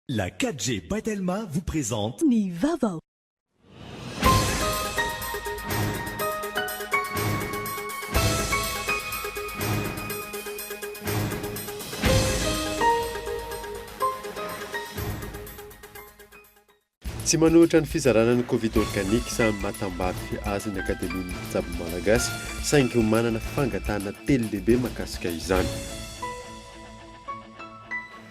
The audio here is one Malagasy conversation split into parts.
La 4G by Telma vous présente. Ny vaovao. Tsy manohitra ny fizarana ny Covid organique samy mahatambavy azy ny Akademian'ny mpitsabo malagasy saingy manana fangatahana telo lehibe mahakasika izany.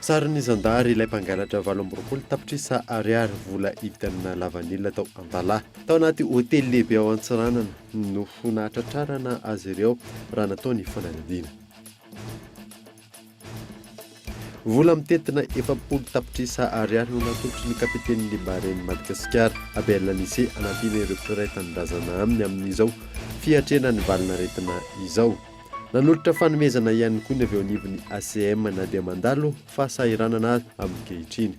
Sarin'ny zandary ilay mpangalatra 28 tapitrisa ariary vola hividianana lavanila tao Antalaha. Tao anaty hotely lehibe ao Antsiranana no nahatratrarana azy ireo raha natao ny fanadihadiana. Vola mitentina 40 tapitrisa ariary no natolotry ny kapitenin'ny Baren'i Madagasikara, Abel Anise, hanampiana ireo mpiray tanindrazana aminy amin'izao fiatrehana ny valin'aretina izao. Nanolotra fanomezana ihany koa ny avy eo anivon'ny ACM na dia mandalo fahasahiranana aza ankehitriny.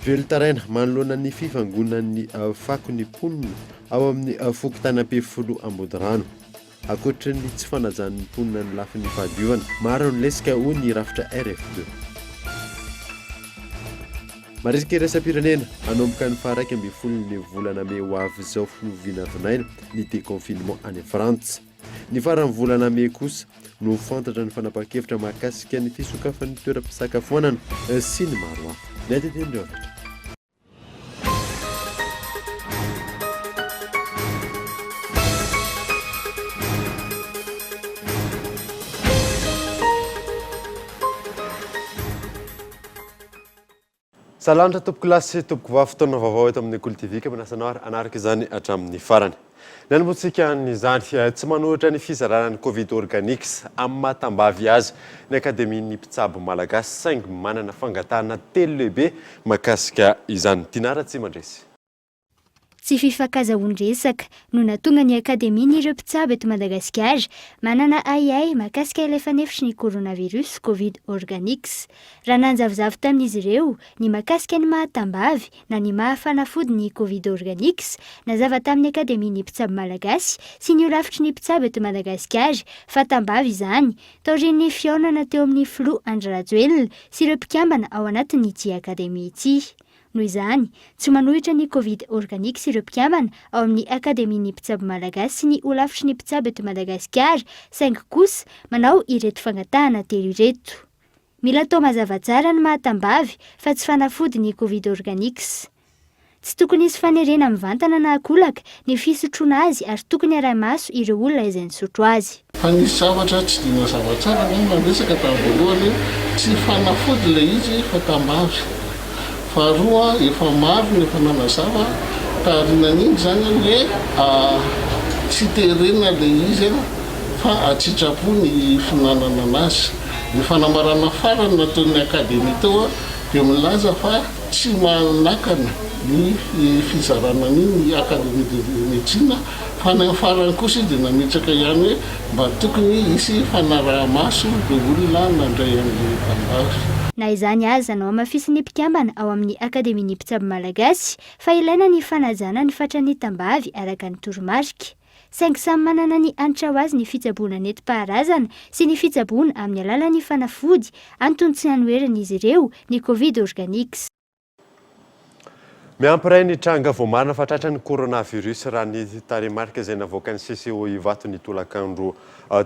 Velon-taraina manoloana ny fivangonan'ny fako ny mponina ao amin'ny fokontany Ampefiloha Ambodirano. Ankoatry ny tsy fanajan'ny mponina ny lafiny fahadiovana, maro ny lesika hoy ny rafitra RF2. Marisika iraisam-pirenena, hanomboka ny faha 11 ny volana mey ho avy izao no vinavinaina ny déconfinement any Frantsa. Ny faran'ny volana mey kosa no ho fantatra ny fanapahan-kevitra mahakasika ny fisokafan'ny toeram-pisakafoanana sy ny maro hafa. Ny adidin'ireo avy hatrany. Salanitra tompokolahy sy tompokovavy fotoana vaovao eto amin'ny Kolo TV ka manasa anao ary hanaraka izany hatramin'ny farany. Ny hanombohantsika an'izany, tsy manohitra ny fizarana ny Covid Organics amin'ny maha tambavy azy ny Akademian'ny mpitsabo malagasy saingy manana fangatahana telo lehibe mahakasika izany. Tinah Ratsimandresy. Tsy fifankazahoan-dresaka no nahatonga ny Akademian'ireo mpitsabo eto Madagasikara manana ahiahy mahakasika ilay fanefitry ny coronavirus Covid Organics. Raha nanjavozavo tamin'izy ireo ny mahakasika ny maha tambavy na ny maha fanafody ny Covid Organics, nazava tamin'ny Akademian'ny mpitsabo malagasy sy ny holafitry ny mpitsabo eto Madagasikara fa tambavy izany taorian'ny fihaonana teo amin'ny filoha Andry Rajoelina sy ireo mpikambana ao anatin'ity Akademia ity. Noho izany, tsy manohitra ny Covid Organics ireo mpikambana ao amin'ny Akademian'ny mpitsabo malagasy sy ny holafitry ny mpitsabo eto Madagasikara, saingy kosa manao ireto fangatahana telo ireto. Mila atao mazava tsara ny maha tambavy fa tsy fanafody ny Covid Organics. Tsy tokony hisy fanerena mivantana na ankolaka ny fisotroana azy ary tokony arahi-maso ireo olona izay nisotro azy. Fa nisy zavatra tsy dia nazava tsara angamba ny resaka tamin'ny voalohany hoe tsy fanafody ilay izy fa tambavy. Faharoa efa maro ny efa nanazava taorianan'iny izany hoe tsy terena ilay izy fa an-tsitrapo ny fihinanana anazy. Ny fanambarana farany nataon'ny Academie teo dia milaza fa tsy manakana ny fizarana an'iny ny Academie de Médecine Fa any amin'ny farany kosa izy dia nametraka ihany hoe mba tokony hisy fanaraha-maso ireo olona nandray an'ilay tambavy. Na izany aza, nohamafisin'ny mpikambana ao amin'ny Akademian'ny mpitsabo malagasy fa ilaina ny fanajana ny fatran'ny tambavy araka ny toromarika. Saingy samy manana ny hanitra ho azy ny fitsaboana nentim-paharazana sy ny fitsaboana amin'ny alalan'ny fanafody, antony tsy nanoheran'izy ireo ny Covid Organics. Miampy iray ny tranga voamarina fa tratran'ny coronavirus raha ny tarehimarika izay navoakan'ny CCO Ivato ny tolakandro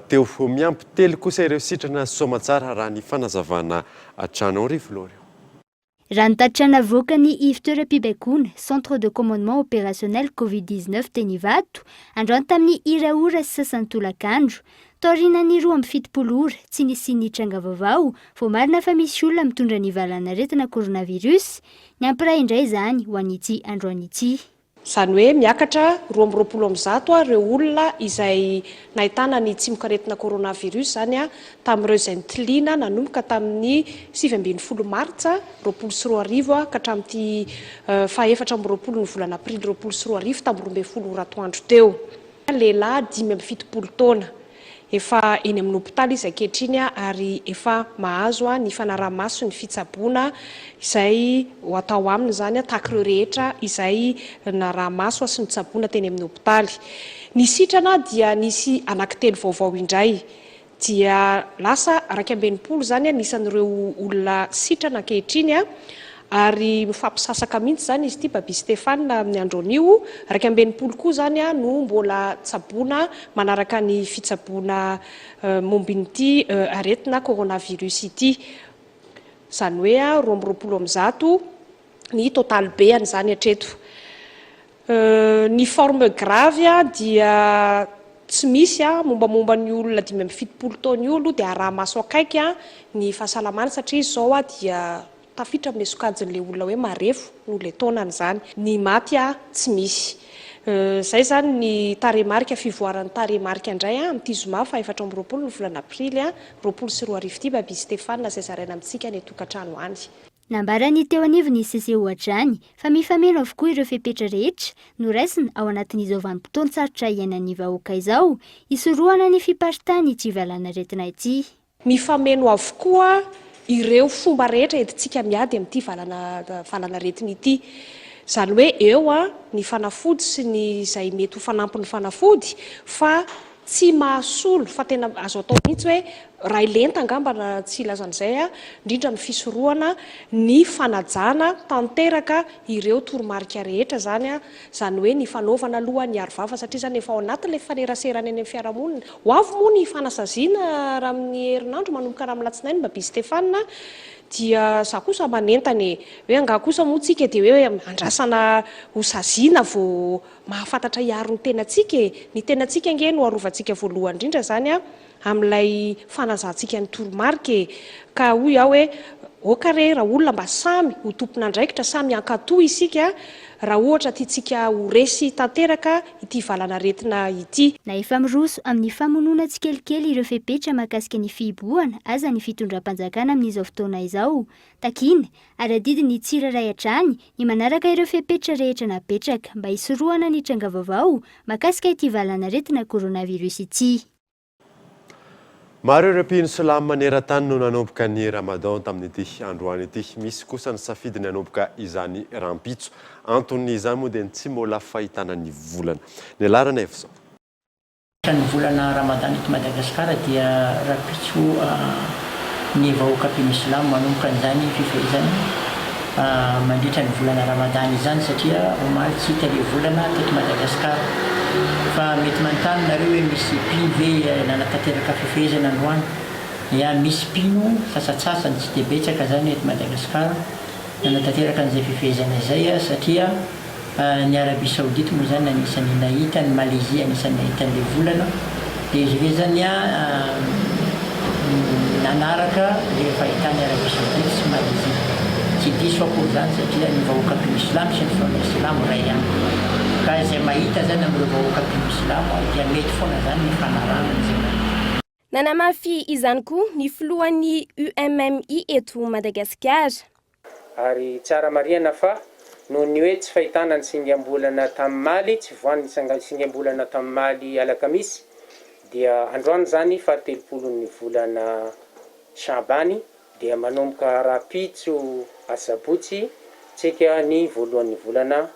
teo. Miampy telo kosa ireo sitrana soamatsara raha ny fanazavana hatrany. Henri Florio. Raha ny tatitra navoakan'ny ivon-toeram-pibaikoana, Centre de commandement opérationnel Covid 19 teny Ivato, androany tamin'ny iray ora sy sasany tolakandro, Taorianan'ny 72 ora tsy nisian'ny tranga vaovao, voamarina fa misy olona mitondra ny valanaretina coronavirus. Niampy iray indray izany ho an'ity androany ity. Izany hoe miakatra 122 ireo olona izay nahitana ny tsimokaretina coronavirus izany tamin'ireo izay nitiliana nanomboka tamin'ny 19 martsa 2020 ka hatramin'ity faha 24 ny volana aprily 2020 tamin'ny 12 ora atoandro teo. Lehilahy 75 taona, efa eny amin'ny hopitaly izy ankehitriny ary efa mahazo ny fanaraha-maso ny fitsaboana izay ho atao aminy izany tahaka ireo rehetra izay naraha-maso sy notsaboina teny amin'ny hopitaly. Ny sitrana dia nisy anankitelo vaovao indray. Dia lasa 61 izany ny isan'ireo olona sitrana ankehitriny ary mifampisasaka mihitsy izany izy ity Baby Stéphane amin'ny andro anio. 61 koa izany no mbola tsaboina manaraka ny fitsaboana momba ity aretina coronavirus ity. Izany hoe 122 ny total be an'izany hatreto. Ny forme grave dia tsy misy, mombamomba ny olona 75 taona io aloha dia araha-maso akaiky ny fahasalamany satria izy izao dia tafiditra amin'ilay sokajin'ilay olona hoe marefo noho ilay taonany izany. Ny maty tsy misy. Izay izany ny tarehimarika, fivoaran'ny tarehimarika indray amin'ity zoma faha 24 ny volana aprily 2020 ity Baby Stéphane izay zaraina amintsika any an-tokantrano any. Nambaran'ny teo anivon'ny CCO hatrany fa mifameno avokoa ireo fepetra rehetra noraisina ao anatin'izao vanim-potoan-tsarotra iainan'ny vahoaka izao, hisorohana ny fiparitahan'ity valanaretina ity. Mifameno avokoa ireo fomba rehetra entintsika miady amin'ity valanaretina ity. Izany hoe eo ny fanafody sy ny izay mety ho fanampin'ny fanafody fa Tsy mahasolo fa tena azo atao mihitsy hoe ray lenta angamba na tsy hilaza an'izay aho, indrindra amin'ny fisorohana ny fanajana tanteraka ireo toromarika rehetra izany, izany hoe ny fanaovana aloha ny arovava satria izany efa ao anatin'ilay fifaneraserana eny amin'ny fiarahamonina. Ho avy moa ny fanasaziana raha amin'ny herinandro manomboka raha amin'ny alatsinainy Baby Stéphane dia za kosa manentana e! hoe angaha kosa moa tsika dia hoe andrasana ho saziana vao Mahafantatra hiaro ny tenantsika e! Ny tenantsika ange no arovantsika voalohany indrindra izany an, amin'ilay fanazantsika ny toromarika e! Ka hoy aho hoe, ok re raha olona mba samy ho tompon'andraikitra, samy hankatò isika raha ohatra tiantsika ho resy tanteraka ity valan'aretina ity. Na efa miroso amin'ny famonoana tsikelikely ireo fepetra mahakasika ny fihibohana aza ny fitondram-panjakana amin'izao fotoana izao, takiana ary adidin'ny tsirairay hatrany ny manaraka ireo fepetra rehetra napetraka mba hisorohana ny tranga vaovao mahakasika ity valanaretina coronavirus ity. Maro ireo mpino silamo maneran-tany no nanomboka ny Ramadan tamin'ity androany ity. Misy kosa ny safidy ny hanomboka izany rahampitso. Anton'izany moa dia ny tsy mbola fahitana ny volana. Ny laharana efa izao. Ny volana Ramadan eto Madagasikara dia rahampitso ny vahoaka mpino silamo manomboka an'izany fifehezana mandritra ny volana Ramadan izany satria omaly tsy hita ilay volana teto Madagasikara. Fa mety manontany nareo hoe misy mpino ve nanatanteraka fifehezana androany? Ya, misy mpino sasatsasany tsy dia betsaka izany eto Madagasikara nanatanteraka an'izay fifehezana izay satria Ny Arabie Saoudite moa izany anisan'ny nahita, ny Malaisie anisan'ny nahita an'ilay volana, dia izy ireo izany nanaraka ilay fahitan'i Arabie Saoudite sy Malaisie. Tsy diso akory izany satria ny vahoaka mpino silamo sy ny finoana silamo iray ihany. Ka izay mahita izany amin'ireo vahoaka mpino silamo dia mety foana izany ny fanarahana an'izay mahita. Nanamafy izany koa ny filohan'ny UMMI eto Madagasikara. Ary tsara marihana fa noho ny hoe tsy fahitana ny singam-bolana tamimaly, tsy voan'ny singam-bolana tamimaly alakamisy, dia androany izany faha telopolon'ny volana Sha'bany dia manomboka rahampitso asabotsy tsika ny voalohan'ny volana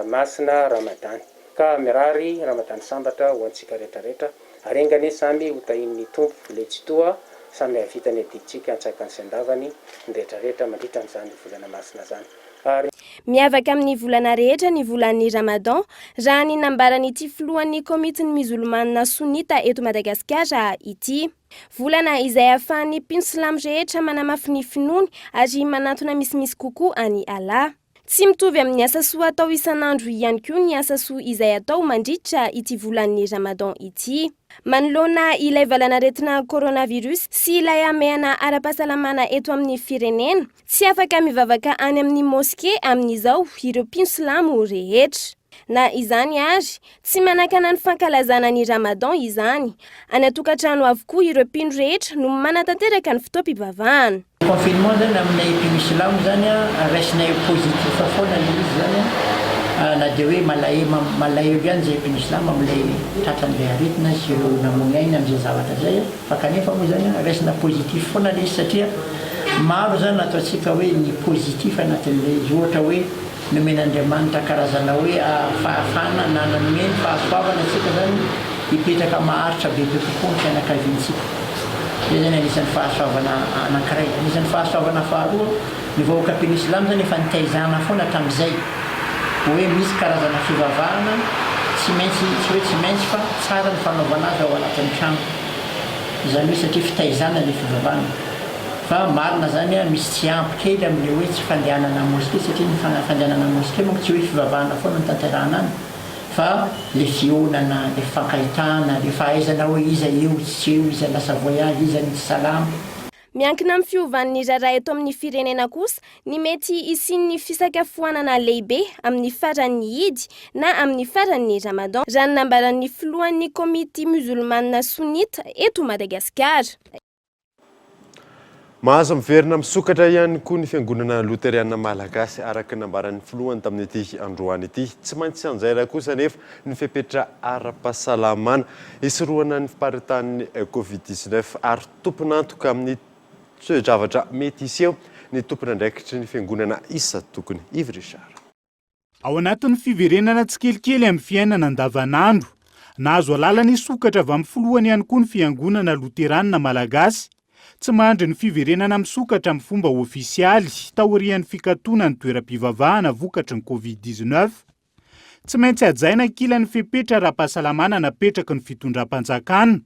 masina Ramadany. Ka mirary Ramadany sambatra ho antsika rehetra rehetra ary enga anie samy ho tahin'ny Tompo ilay Tsitoha samy hahavita ny adidintsika antsakany sy andavany ny rehetra rehetra mandritra an'izany volana masina zany ary Miavaka amin'ny volana rehetra ny volan'ny Ramadan, raha ny nambaran'ity filohan'ny komitin'ny miozolomanina sonita eto Madagasikara ity. Volana izay ahafahan'ny mpino silamo rehetra manamafy ny finoany ary manantona misimisy kokoa an'i Allah. Tsy mitovy amin'ny asa soa atao isan'andro ihany koa ny asa soa izay atao mandritra ity volan'ny Ramadan ity. Manoloana ilay valanaretina coronavirus sy ilay hamehana ara-pahasalamana eto amin'ny firenena, tsy afaka mivavaka any amin'ny moske amin'izao ireo mpino silamo rehetra. Na izany ary, tsy manakana ny fankalazana ny Ramadan izany. Any an-tokantrano avokoa ireo mpino rehetra no manatanteraka ny fotoam-pivavahana. Confinement zany aminay mpino silamo zany an, raisinay ho positif foana le izy zany an, na dia hoe malahe malahelo ihany zahay mpino silamo amin'ilay tratran'ilay aretina sy ireo namoy aina amin'izay zavatra izay an, fa kanefa moa zany an raisina positif foana le izy satria maro zany ataontsika hoe ny positif anatin'ilay izy, ohatra hoe Nomen'Andriamanitra karazana hoe fahafahana na nomeny fahasoavana antsika izany hipetraka maharitra bebe kokoa ny fianakaviantsika. Izay izany anisan'ny fahasoavana anankiray. Anisan'ny fahasoavana faharoa, ny vahoaka mpino silamo izany efa nitaizana foana hatramin'izay hoe misy karazana fivavahana tsy maintsy, tsy hoe tsy maintsy fa tsara ny fanaovana azy ao anatin'ny trano. Izany hoe satria fitaizana ilay fivavahana. Fa marina izany an, misy tsy ampy kely amin'ilay hoe tsy fandehanana mosquée satria ny fandehanana mosquée manko tsy hoe fivavahana foana no tanterahana any fa le fihaonana, le fifankahitana, le fahaizana hoe iza eo, tsy eo, iza lasa voyage, iza ny tsy salama. Miankina amin'ny fiovan'ny raharaha eto amin'ny firenena kosa ny mety hisian'ny fisakafoanana lehibe amin'ny faran'ny Idy na amin'ny faran'ny Ramadan, raha ny nambaran'ny filohan'ny komity musulmana Sunnita eto Madagasikara. Mahazo miverina misokatra ihany koa ny Fiangonana Loteriana Malagasy, araka ny nambaran'ny filohany tamin'ity androany ity. Tsy maintsy anjaira kosa anefa ny fepetra ara-pahasalamana hisorohana ny fiparitahan'ny Covid 19 ary tompon'antoka amin'ny toe-javatra mety hiseho ny tompon'andraikitry ny fiangonana isan-tokony. Yves Richard. Ao anatin'ny fiverenana tsikelikely amin'ny fiainana andavanandro, nahazo alalana hisokatra avy amin'ny filohany ihany koa ny Fiangonana Loteranina Malagasy. Tsy mandry ny fiverenana misokatra amin'ny fomba ofisialy taorian'ny fikatonan'ny toeram-pivavahana vokatry ny Covid 19. Tsy maintsy hajaina ankilan'ny fepetra ara-pahasalamana napetraky ny fitondram-panjakana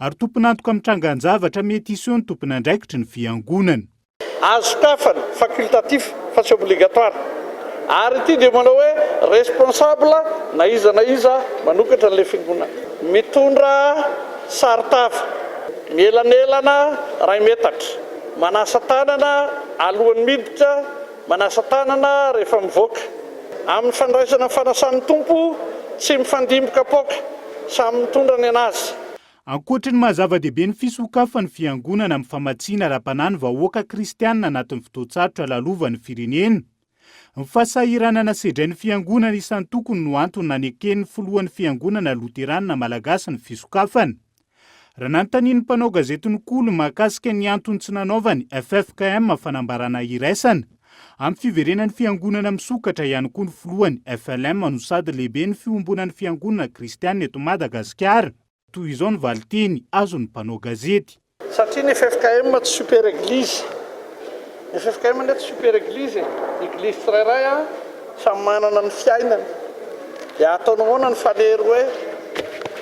ary tompon'antoka amin'ny trangan-javatra mety hiseho ny tompon'andraikitry ny fiangonana. Azo sokafana, facultatif fa tsy obligatoire. Ary ity dia manao hoe responsable na iza na iza manokatra an'ilay fiangonana. Mitondra saron-tava, mielanelana iray metatra, manasa tanana alohan'ny miditra, manasa tanana rehefa mivoaka. Amin'ny fandraisana ny fanasan'ny Tompo, tsy mifandimby kapoaka, samy mitondra ny an'azy. Ankoatry ny maha zava-dehibe ny fisokafan'ny fiangonana amin'ny famatsiana ara-panahy ny vahoaka kristianina anatin'ny fotoan-tsarotra lalovan'ny firenena, ny fahasahiranana sedrain'ny fiangonana isan-tokony no antony naneken'ny filohan'ny fiangonana loteranina malagasy ny fisokafana. Raha nanontanian'ny mpanao gazety ny Kolo mahakasika ny antony tsy nanaovany ffkm fanambarana iraisana amin'ny fiverenan'ny fiangonana misokatra ihany koa ny filohan'ny flm no sady lehiben'ny fiombonan'ny fiangonana kristianina eto Madagasikara, Toy izao ny valinteny azon'ny mpanao gazety. Satria ny ffkm tsy super eglise. Ny ffkm anie tsy super eglise e. Ny eglise tsirairay an, samy manana ny fiainany. Dia ataonao ahoana ny fanery hoe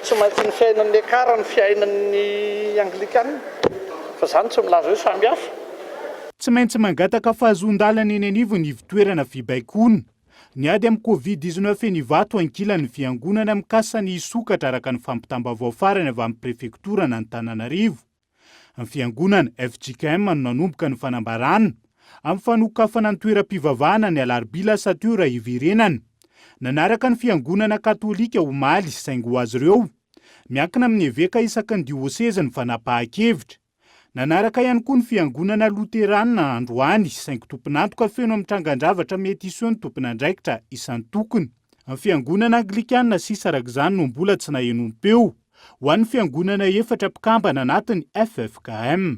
tsy maintsy ny fiainan'ny ekar ny fiainan'ny anglikana? Fa izany tsy milaza hoe samy hafa. Tsy maintsy mangataka fahazoan-dalana eny anivon'ny ivotoerana fibaikoana Ny ady amin'ny Covid 19 eny Ivato ankilan'ny fiangonana mikasa ny hisokatra araka ny fampitam-baovao farany avy amin'ny prefektoran'Antananarivo. Ny fiangonana fjkm no nanomboka ny fanambarana amin'ny fanokafana ny toeram-pivavahana ny alarobia lasa teo raha hiverenana. Nanaraka ny fiangonana katolika omaly saingy ho azy ireo, miankina amin'ny eveka isaky ny diosezy ny fanapahan-kevitra. Nanaraka ihany koa ny fiangonana loteranina androany, saingy tompon'antoka feno amin'ny trangan-javatra mety hiseho ny tompon'andraikitra isan-tokony. Ny fiangonana anglikana sisa araka izany no mbola tsy nahenoam-peo ho an'ny fiangonana efatra mpikambana anatin'ny ffkm.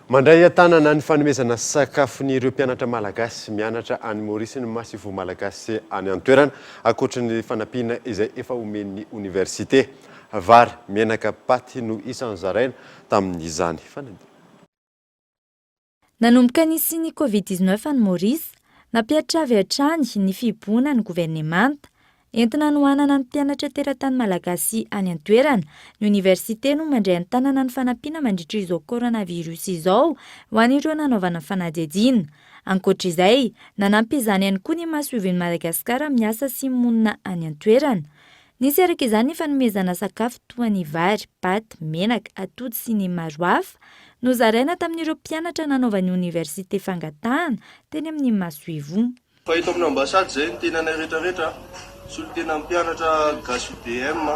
Mandray an-tanana ny fanomezana sakafon'ireo mpianatra malagasy mianatra any Maorisy ny Masoivoho Malagasy any an-toerana, ankoatry ny fanampiana izay efa omen'ny oniversite. Vary, menaka, paty no isan'ny zaraina tamin'izany fanadinana. Nanomboka nisian'ny Covid 19 any Maurice, nampihatra avy hatrany ny fihibohana ny governemanta. Entina hanohanana ny mpianatra teratany malagasy any an-toerana. Ny oniversite no mandray an-tanana ny fanampiana mandritra izao coronavirus izao ho an'ireo nanaovana fanadihadiana. Ankoatra izay, nanampy izany ihany koa ny masoivohon'i Madagasikara miasa sy monina any an-toerana. Nisy araka izany ny fanomezana sakafo toa ny vary, paty, menaka, atody sy ny maro hafa, nozaraina tamin'ireo mpianatra nanaovan'ny oniversite fangatahana teny amin'ny masoivoho. Fa eto amin'ny ambassade izay ny tenanay rehetra rehetra, solontenan'ny mpianatra Gasy UDM,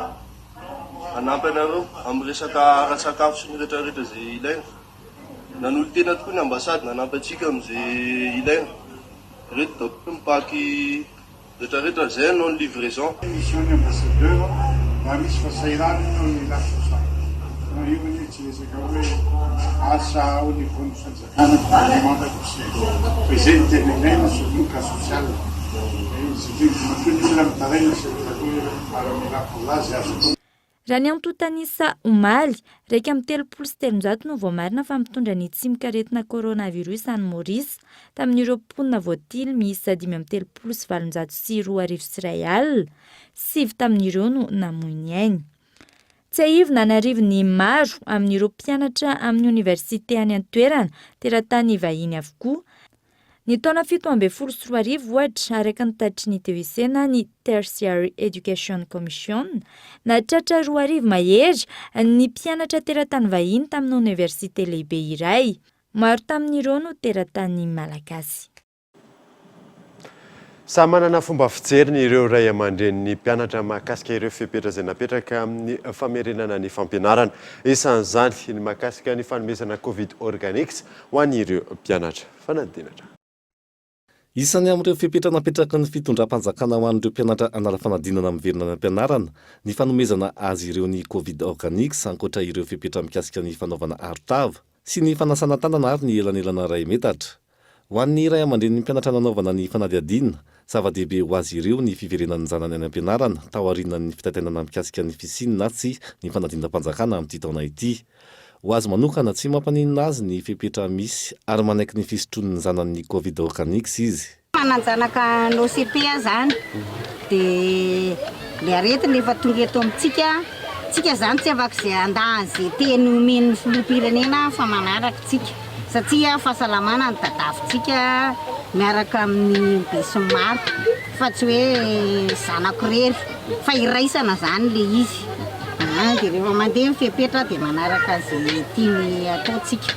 hanampy anareo amin'ny resaka ara-tsakafo sy ny rehetra rehetra izay ilaina. Nanolo-tena tokoa ny ambassade nanampy antsika amin'izay ilaina. Ireto daholo ny paky. Rehetra rehetra zay hanao ny livraison. Mission ny ambassadeur raha misy fahasahiranana eo ny lafiny fa io anie tsy resaka hoe asa au niveau ny fanjakana gouvernement akory fa izay no tena ilaina surtout cas social satria matoa ny olona mitaraina c'est hoe. miaramila azy azo atao. Raha ny antontan'isa omaly, 331 no voamarina fa mitondra ny tsimokaretina coronavirus any Maurice, tamin'ireo mponina voatily miisa 1835, sivy tamin'ireo no namoy ny ainy. Tsiahivina an'arivony maro amin'ireo mpianatra amin'ny oniversite any an-toerana, teratany vahiny avokoa. Ny taona 2017 ohatra, araka ny tatitry ny TEC na ny Tertiary Education Commission, nahatratra 2000 mahery ny mpianatra teratany vahiny tamina oniversite lehibe iray. Maro tamin'ireo no teratany malagasy. Samy manana fomba fijeriny ireo ray aman-drenin'ny mpianatra mahakasika ireo fepetra izay napetraka amin'ny famerenana ny fampianarana. Isan'izany ny mahakasika ny fanomezana Covid Organics ho an'ireo mpianatra. Fanadinana. Isan'ny amin'ireo fepetra napetraky ny fitondram-panjakana ho an'ireo mpianatra hanala fanadinana miverina any am-pianarana ny fanomezana azy ireo ny Covid Organics ankoatra ireo fepetra mikasika ny fanaovana arotava sy ny fanasana tanana ary ny elanelana iray metatra. Ho an'ny ray aman-drenin'ny mpianatra nanaovana ny fanadihadiana, zava-dehibe ho azy ireo ny fiverenan'ny zanany any am-pianarana taorianan'ny fitaintainana mikasika ny fisiany na tsia ny fanadinam-panjakana amin'ity taona ity. Ho azy manokana, tsy mampaninona azy ny fepetra misy ary manaiky ny fisotroan'ny zanany ny Covid Organics izy. Manan-janaka en OCP aho zany de le aretina efa tonga eto amintsika, tsika zany tsy afaka ze handà an'ze teny omen'ny filoham-pirenena fa manaraka tsika satria fahasalamana no tadavintsika miaraka amin'ny besinimaro fa tsy hoe zanako irery. Fa iraisana zany le izy an, de rehefa mandeha ny fepetra de manaraka ze tiany atao tsika,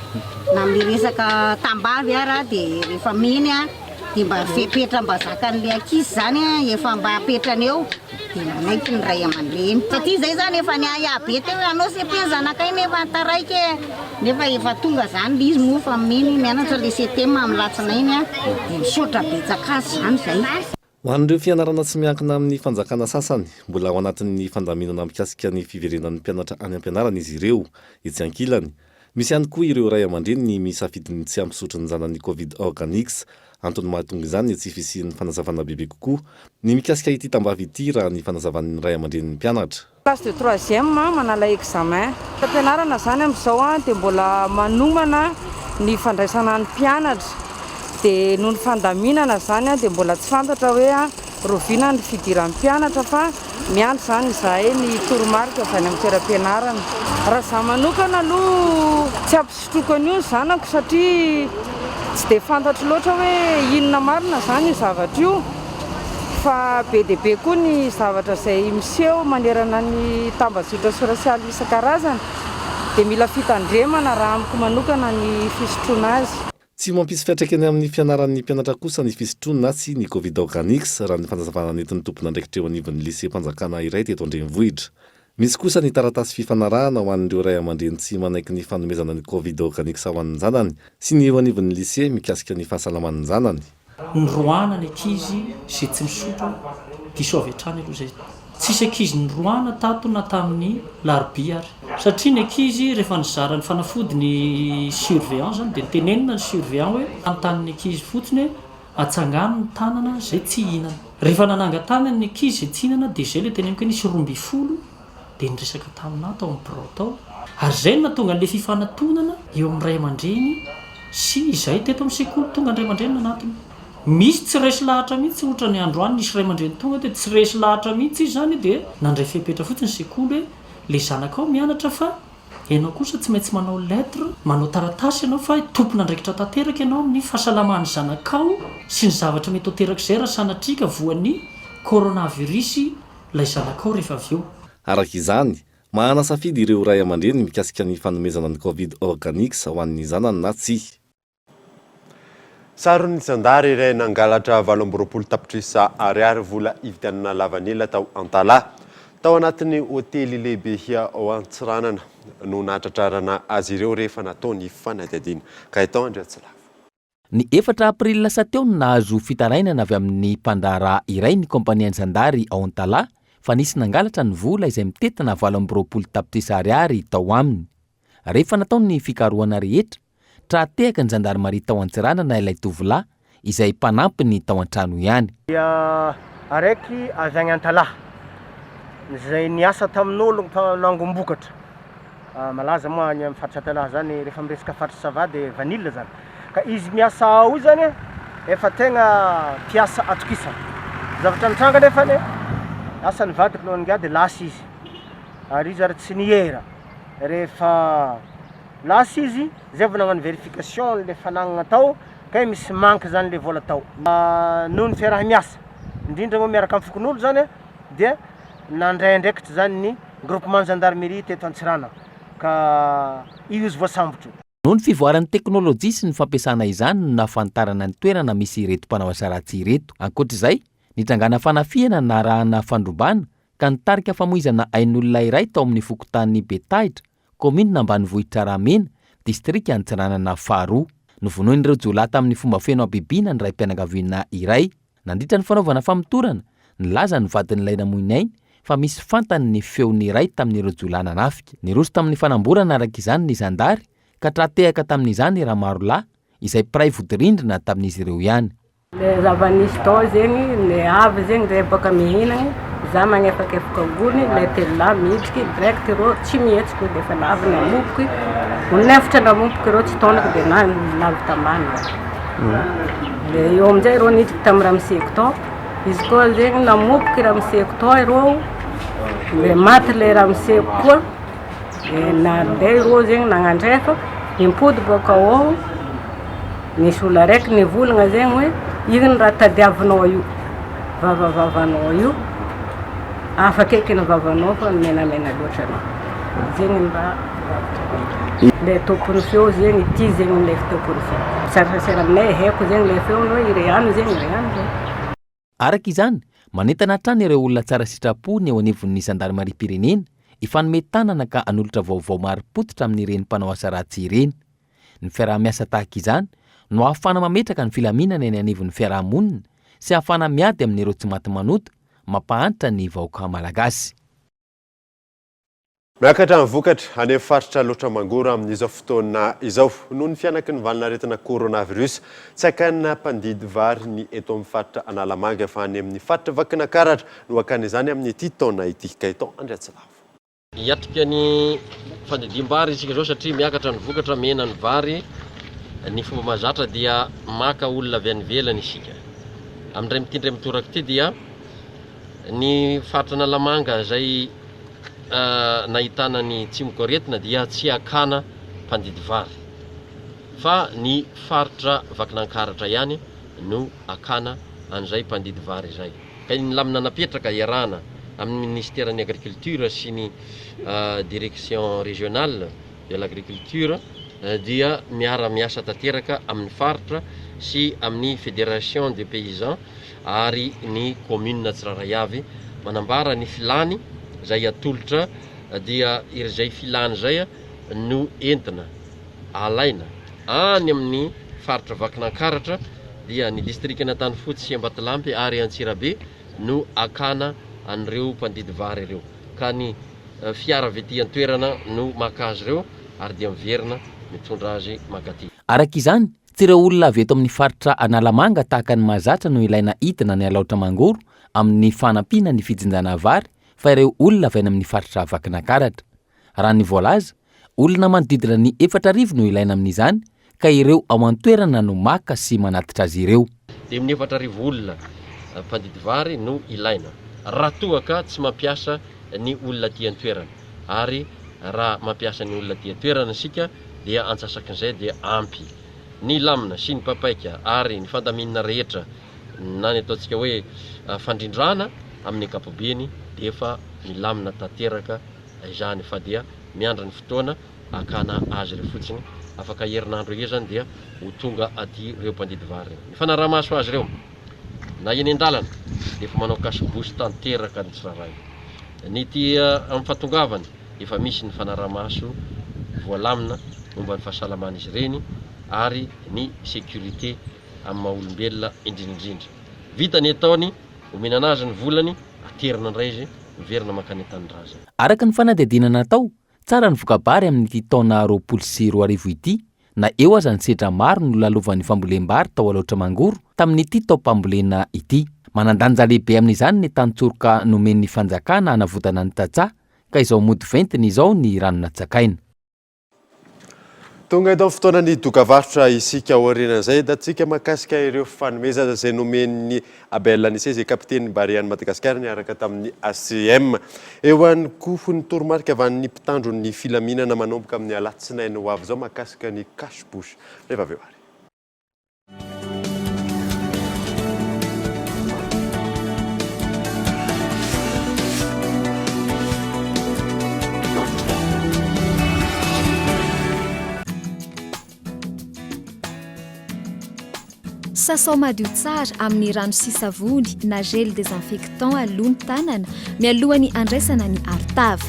na amle resaka tambavy ara de rehefa meny an de mba fepetra mba zakan'le ankizy zany an efa mba apetrany eo de manaiky ny ray aman-dreny, satria zay zany efa niahiahy be teo hoe anao CP ny zanakay nefa taraiky e, nefa efa tonga zany le izy moa fa meny mianatra le CTM amin'ny latsinainy an, de misaotra betsaka azy zany zay. Ho an'ireo fianarana tsy miankina amin'ny fanjakana sasany, mbola ao anatin'ny fandaminana mikasika ny fiverenan'ny mpianatra any am-pianarana izy ireo. Etsy ankilany, misy ihany koa ireo ray aman-dreny misafidy ny tsy hampisotro ny zanany Covid Organics. Antony mahatonga izany ny tsy fisian'ny fanazavana bebe kokoa ny mikasika ity tambavy ity raha ny fanazavan'ny ray aman-drenin'ny mpianatra. Classe de troisième manala examen. Fampianarana izany amin'izao dia mbola manomana ny fandraisana ny mpianatra dia noho ny fandaminana izany dia mbola tsy fantatra hoe roviana ny fidiran'ny mpianatra fa miandry izany izahay ny toromarika avy any amin'ny toeram-pianarana. Raha izaho manokana aloha tsy Sotroiko an'io ny zanako satria tsy dia fantatro loatra hoe inona marina izany io zavatra io fa be dia be koa ny zavatra izay miseho manerana ny tambajotra sosialy isan-karazany dia mila fitandremana raha amiko manokana ny fisotroana azy. Tsy mampisy fiantraikany amin'ny fianaran'ny mpianatra kosa ny fisotroana na tsia ny Covid Organics, raha ny fanazavana nentin'ny tompon'andraikitra eo anivon'ny liseam-panjakana iray teto an-drenivohitra. Misy kosa ny taratasy fifanarahana ho an'ireo ray aman-dreny tsy manaiky ny fanomezana ny Covid Organics ho an'ny zanany sy ny eo anivon'ny lycée mikasika ny fahasalaman'ny zanany. Noroahana ny ankizy izay tsy misotro, diso avy hatrany aloha izay. Tsisy ankizy noroahana tato na tamin'ny larobia ary. Satria ny ankizy rehefa nizara ny fanafody ny surveillant izany dia notenenina ny surveillant hoe anontany ny ankizy fotsiny hoe atsangano ny tanana izay tsy hihinana. Rehefa nanangan-tanana ny ankizy izay tsy hihinana dia izay ilay teneniko hoe nisy 12 dia niresaka taminà tao amin'ny birao tao. Ary izay no nahatonga an'ilay fifanatonana eo amin'ny ray aman-dreny sy izahay teto amin'ny sekoly. Tonga ny ray aman-dreny nanatona. Misy tsy resy lahatra mihitsy, ohatra ny androany nisy ray aman-dreny tonga dia tsy resy lahatra mihitsy izy izany dia nandray fepetra fotsiny ny sekoly hoe ilay zanakao mianatra fa Ianao kosa tsy maintsy manao lettre, manao taratasy ianao fa tompon'andraikitra tanteraka ianao amin'ny fahasalaman'ny zanakao sy ny zavatra mety ho aterak'izay raha sanatria ka voan'ny coronavirus ilay zanakao rehefa avy eo. Araka izany, manana safidy ireo ray aman-dreny mikasika ny fanomezana ny Covid Organics ho an'ny zanany na tsia. Saron'ny zandary iray nangalatra 28 tapitrisa ariary vola hividianana lavanila tao Antalaha. Tao anatin'ny hotely lehibe ao Antsiranana no nahatratrarana azy ireo rehefa natao ny fanadihadiana. Gaëtan Andriantsilavo. Ny efatra aprily lasa teo no nahazo fitarainana avy amin'ny mpandraharaha iray ny kaompanian'ny zandary ao Antalaha fa nisy nangalatra ny vola izay mitentina 28 tapitrisa ariary tao aminy. Rehefa natao ny fikarohana rehetra, tra-tehaka ny zandarimaria tao Antsiranana ilay tovolahy, izay mpanampiny tao an-trano ihany. Dia araiky avy agny Antalaha. izay niasa tamin'olo mpanangom-bokatra. Malaza moa any amin'ny faritra Antalaha zany rehefa miresaka faritra Sava de vanille zany. Ka izy miasa ao io zany efa tegna mpiasa atokisana. Zavatra nitranga nefany lasa nivadika lohan'ny ingahy de lasa izy ary izy ary tsy niera. Rehefa lasa izy zay vao nagnano verification le fanagnana tao kay misy manque zany le vola tao. Noho ny fiaraha-miasa indrindra moa miaraka amin'ny fokonolona zany dia nandray andraikitra zany ny groupement gendarmerie teto Antsiranana ka io izy voasambotra io. Noho ny fivoaran'ny teknolojia sy ny fampiasana izany no nahafantarana ny toerana misy ireto mpanao asa ratsy ireto. Ankoatra izay, nitrangana fanafihana narahana fandrobana ka nitarika famoizana ain'olona iray tao amin'ny fokontany Betahitra, kaominina ambanivohitra Ramena, distrika Antsiranana faharoa. Novonoin'ireo jiolahy tamin'ny fomba feno habibiana ny raim-pianakaviana iray. Nandritra ny fanaovana famotorana, nilaza ny vadin'ilay namoy ny ainy fa misy fantany ny feon'ny iray tamin'ireo jiolahy nanafika. Niroso tamin'ny fanamborana araka izany ny zandary ka tra-tehaka tamin'izany i Ramarolahy, izay mpiray vodirindrina tamin'izy ireo ihany. Le zava-nisy tao zegny, le avy zegny zay bôka mihinagny, za magnefakefaka gony, le telolahy midriky direct rô tsy mihetsiky de efa navy namoboky, nefitra namoboky rô tsy taonako de na navy tambany za. De eo amin'izay ireo niditra tamin'ny ramoseko tao, izy koa zegny namoboky ramoseko tao ireo, de maty le ramoseko koa, de nandeha ireo zegny nagnandrefa, nimpody bôka ao, nisy olo araiky nivolagna zegny hoe ino raha tadiavinao io, vavavavanao io, hafa akaiky ny vavanao fa menamena loatra anao, zegny ny raha. Le tompon'ny feo zegny ity zegny le tompon'ny feo. Miserasera aminay haiko zegny le feony hoe iry ihany zegny iry ihany zegny. Araka izany, manentana hatrany ireo olona tsara sitrapo ny eo anivon'ny zandarimariam-pirenena hifanome tanana ka hanolotra vaovao marim-pototra amin'ireny mpanao asa ratsy ireny. Ny fiaraha-miasa tahaka izany no ahafahana mametraka ny filaminana eny anivon'ny fiaraha-monina sy ahafahana miady amin'ireo tsy maty manota mampahantra ny vahoaka malagasy. Miakatra ny vokatra any amin'ny faritra Alaotra Mangoro amin'izao fotoana izao. Noho ny fihanaky ny valanaretina coronavirus, tsy hakana mpandidy vary ny eto amin'ny faritra Analamanga fa any amin'ny faritra Vakinankaratra no hakana izany amin'ity taona ity. Gaëtan Andriatsilavo. Hiatrika ny fandidiam-bary isika izao satria miakatra ny vokatra, mihena ny vary. Ny fomba mahazatra dia maka olona avy any ivelany isika. Amin'indray ity indray mitoraka ity dia ny faritra Analamanga izay nahitana ny tsimokaretina dia tsy hakana mpandidy vary fa ny faritra Vakinankaratra ihany no hakana an'izay mpandidy vary izay. Ka ny lamina napetraka iarahana amin'ny minisiteran'ny agriculture sy ny direction régionale de l'agriculture dia miara-miasa tanteraka amin'ny faritra sy amin'ny fédération des paysans ary ny commune tsirairay avy manambara ny filany izay atolotra dia izay filany izay no entina alaina any amin'ny faritra Vakinankaratra dia ny distrikan'Antanifotsy sy Ambatolampy ary Antsirabe no akana an'ireo mpandidy vary ireo ka ny fiara avy aty an-toerana no maka azy ireo ary dia miverina mitondra azy mankaty. Araka izany, Tsy ireo olona avy eto amin'ny faritra Analamanga tahaka ny mahazatra no ilaina hidina any Alaotra Mangoro amin'ny fanampiana ny fijinjana vary fa ireo olona avy any amin'ny faritra Vakinankaratra. Raha ny voalaza, olona manodidina ny 4000 no ilaina amin'izany ka ireo ao an-toerana no maka sy manatitra azy ireo. Dia amin'ny 4000 olona mpandidy vary no ilaina raha toa ka tsy mampiasa ny olona aty an-toerana ary raha mampiasa ny olona aty an-toerana isika dia antsasakin'izay dia ampy ny lamina sy ny papaika ary ny fandaminana rehetra na ny ataontsika hoe fandrindrana amin'ny ankapobeny dia efa milamina tanteraka izany fa dia miandry ny fotoana hakana azy ireo fotsiny, afaka herinandro eo izany dia ho tonga aty ireo mpandidy vary ireo. Ny fanaraha-maso azy ireo na eny an-dalana dia efa manao cache-bouche tanteraka ny tsirairay. Ny ety amin'ny fahatongavany efa misy ny fanaraha-maso voalamina momba ny fahasalaman'izy ireny ary ny sécurité amin'ny maha olombelona indrindra indrindra. Vita ny ataony, omena anazy ny volany, aterina indray izy miverina mankany an-tanindrazana. Araka ny fanadihadiana natao, tsara ny voka-bary amin'ity taona 2020 ity, na eo aza ny sedra maro nolalovan'ny fambolem-bary tao Alaotra Mangoro tamin'ity taom-pambolena ity. Manan-danja lehibe amin'izany ny tantsoroka nomen'ny fanjakana hanavotana ny tantsaha ka izao mody ventiny izao ny rano natsakaina. Tonga eto amin'ny fotoanan'ny dokavarotra isika aorianan'izay hitantsika mahakasika ireo fanomezana izay nomen'ny Abel Anise izay kapitenin'ny Barean'i Madagasikara niaraka tamin'ny ACM. Eo ihany koa ny toromarika avy any mpitandro ny filaminana manomboka amin'ny alatsinainy ho avy izao mahakasika ny cache bouche. Rehefa avy eo ary. Sasao madio tsara amin'ny rano sy savony na gel désinfectant aloha ny tanana mialohan'ny andraisana ny arotava.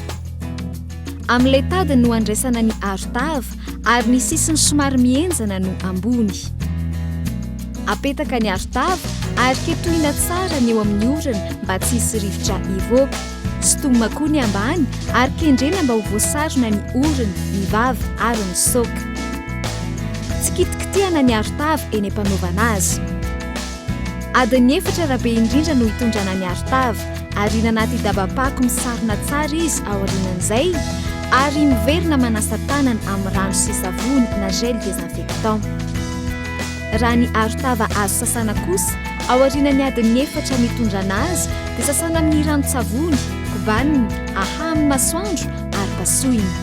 Amin'ilay tady no andraisana ny arotava ary ny sisiny somary mihenjana no ambony. Apetaka ny arotava ary ketohina tsara ny eo amin'ny orona mba tsy hisy rivotra hivoaka. Sintomina koa ny ambany ary kendrena mba ho voasarona ny orona, ny vava ary ny saoka. Tsy kitikitihana ny arotava eny am-panaovana azy. Adiny efatra raha be indrindra no hitondrana ny arotava. Ariana anaty daba-pako misarona tsara izy aorianan'izay ary miverina manasa tanana amin'ny rano sy savony na gel désinfectant. Raha ny arotava azo sasana kosa, aorianan'ny adiny efatra nitondrana azy dia sasana amin'ny ranon-tsavony, kobanina, ahaha amin'ny masoandro ary pasohina.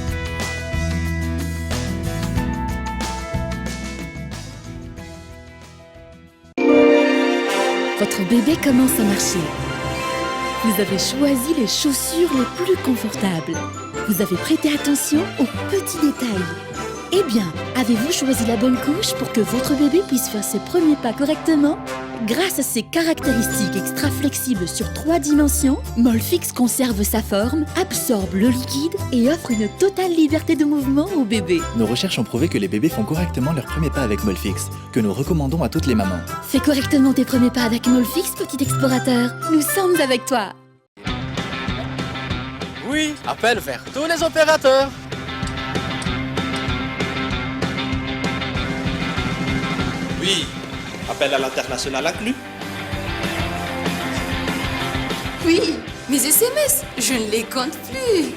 Votre bébé commence à marcher. Vous avez choisi les chaussures les plus confortables. Vous avez prêté attention aux petits détails. Eh bien, avez-vous choisi la bonne couche pour que votre bébé puisse faire ses premiers pas correctement Grâce à ses caractéristiques extra flexibles sur trois dimensions, Molfix conserve sa forme, absorbe le liquide et offre une totale liberté de mouvement au bébé. Nos recherches ont prouvé que les bébés font correctement leurs premiers pas avec Molfix, que nous recommandons à toutes les mamans. Fais correctement tes premiers pas avec Molfix, petit explorateur. Nous sommes avec toi. Oui, appel vers tous les opérateurs. Oui, appel à l'international inclus. Oui, mes SMS, je ne les compte plus.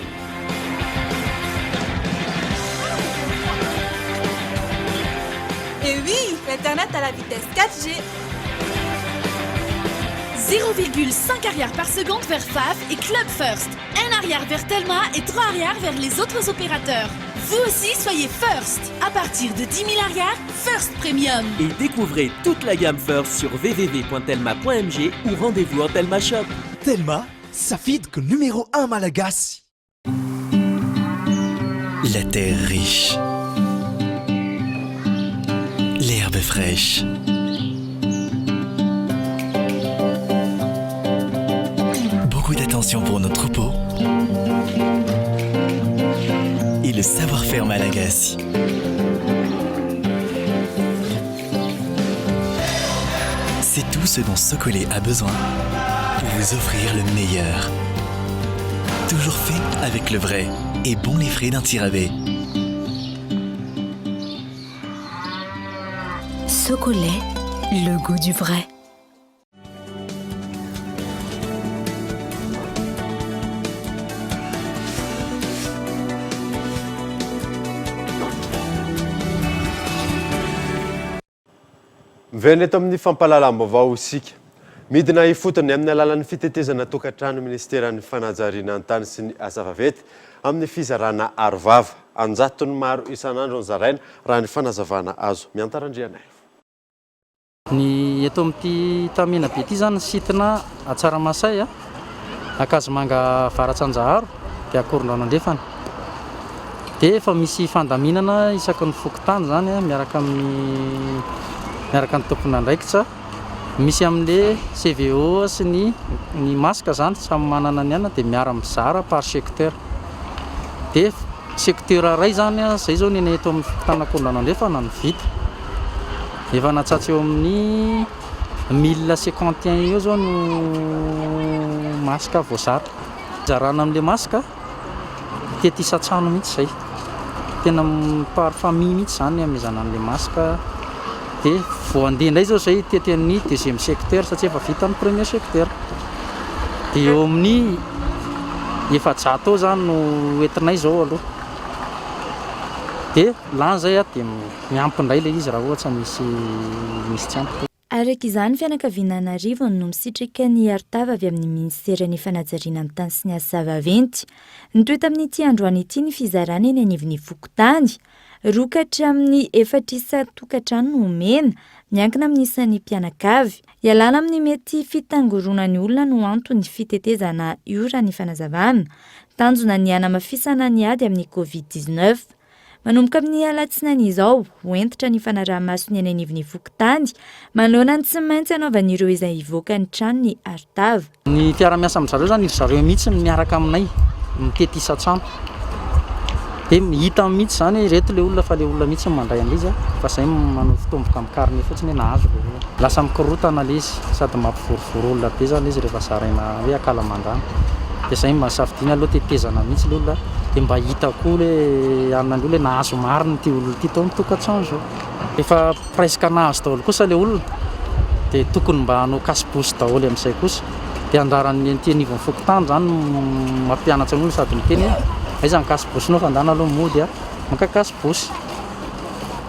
Et oui, l'internet à la vitesse 4G. 0,5 arrière par seconde vers FAF et Club First. Un arrière vers Telma et 3 arrières vers les autres opérateurs. Vous aussi, soyez First. À partir de 10 000 arrières, First Premium. Et découvrez toute la gamme First sur www.telma.mg ou rendez-vous en Telma Shop. Telma, safidiko numéro 1 malagasy. La terre riche. L'herbe fraîche. Beaucoup d'attention pour nos troupeaux. Et le savoir-faire malagasy. C'est tout ce dont Socolé a besoin pour vous offrir le meilleur. Toujours fait avec le vrai et bon les frais d'un tirabé. Socolait, le goût du vrai. Miverina eto amin'ny fampahalalam-baovao isika. Midina ifotony amin'ny alalan'ny fitetezana tokantrano Minisiteran'ny Fanajariana ny tany sy ny asa vaventy amin'ny fizarana arovava. An-jatony maro isan'andro no zaraina raha ny fanazavana azo. Miantara Andrianaivo. Ny eto amin'ity Tamenabe ity izany ny site-na Atsaramasay, Ankazomanga Avaratsanjaharo dia Ankorondrano Andrefana. Dia efa misy fandaminana isaky ny fokontany izany miaraka amin'ny miaraka ny tompon'andraikitra. Misy amin'ilay CVO sy ny ny masque izany samy manana ny anany dia miara-mizara par secteur. Dia secteur iray izany izay izao ny anay eto amin'ny fokontanin'Ankorondrano Andrefana no vita. Efa natsatso eo amin'ny 1051 eo izao no masque voazara. Zarana amin'ilay masque mitety isan-trano mihitsy izay. Tena par famille mihitsy izany ny hamehezana an'ilay masque. Dia vao handeha indray izao izay hitety an'ny deuxième secteur satria efa vita ny premier secteur. Dia eo amin'ny 400 eo izany no entinay izao aloha. Dia lany izay dia miampy indray ilay izy raha ohatra misy misy tsy ampy. Araka izany, fianakaviana an'arivony no misitraka ny arotava avy amin'ny minisiteran'ny Fanajariana ny tany sy ny asa vaventy. Nitohy tamin'ity androany ity ny fizarana eny anivon'ny fokontany. Roa ka hatramin'ny efatra isan-tokantrano no omena, miankina amin'ny isan'ny mpianakavy. Ialana amin'ny mety fitangoronan'ny olona no anton'ny fitetezana io raha ny fanazavana. Tanjona ny hanamafisana ny ady amin'ny Covid 19. Manomboka amin'ny alatsinainy izao, ho hentitra ny fanaraha-maso ny eny anivon'ny fokontany, manoloana ny tsy maintsy hanaovan'ireo izay hivoaka ny tranony arotava. Ny mpiara-miasa amin-dry zareo izany, ry zareo mihitsy no miaraka aminay, mitety isan-trano. Dia hita mihitsy izany hoe ireto ilay olona fa ilay olona mihitsy no mandray an'ilay izy, fa izahay manao fitomboka amin'ny carnet fotsiny hoe nahazo ilay olona. Lasa mikorontana ilay izy sady mampivorovoro olona be izany ilay izy rehefa zaraina hoe ankalamandana. Dia izay mba safidiana aloha tetezana mihitsy ilay olona dia mba hita koa hoe anona indray hoe nahazo marina ity olona ity tao amin'ny tokantrano izao. Efa presque nahazo daholo kosa ilay olona dia tokony mba hanao cache-bouche daholo amin'izay kosa. Dia anjaran'ny ety anivon'ny fokontany izany no mampianatra ny olona sady miteny hoe aiza ny cache-bouche-nao fa ndana aloha mody a, maka cache-bouche.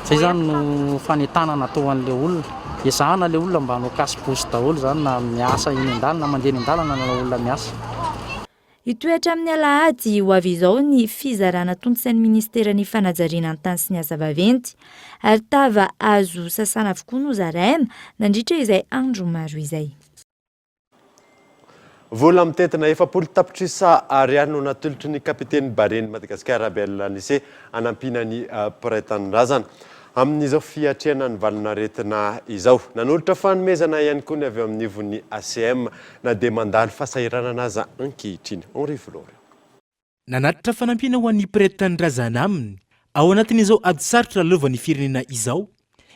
Zay zany no fanentanana atao an'ilay olona. Ezahana ilay olona mba hanao cache-bouche daholo zany na miasa eny an-dalana, na mandeha eny an-dalana na olona miasa. Hitohy hatramin'ny alahady ho avy izao ny fizarana tontosain'ny minisiteran'ny Fanajariana ny tany sy ny asa vaventy. Ary tava azo sasana avokoa no zaraina nandritra izay andro maro izay. Vola mitentina 40 tapitrisa ariary no natolotry ny kapiten'ny Barean'i Madagasikara Abel Anise hanampiana ny mpiray tanindrazana amin'izao fiatrehana ny valanaretina izao. Nanolotra fanomezana ihany koa ny avy eo anivon'ny ACM na dia mandalo fahasahiranana aza ankehitriny. Henri Voloré. Nanatitra fanampiana ho an'ny mpiray tanindrazana aminy ao anatin'izao ady sarotra lalovan'ny firenena izao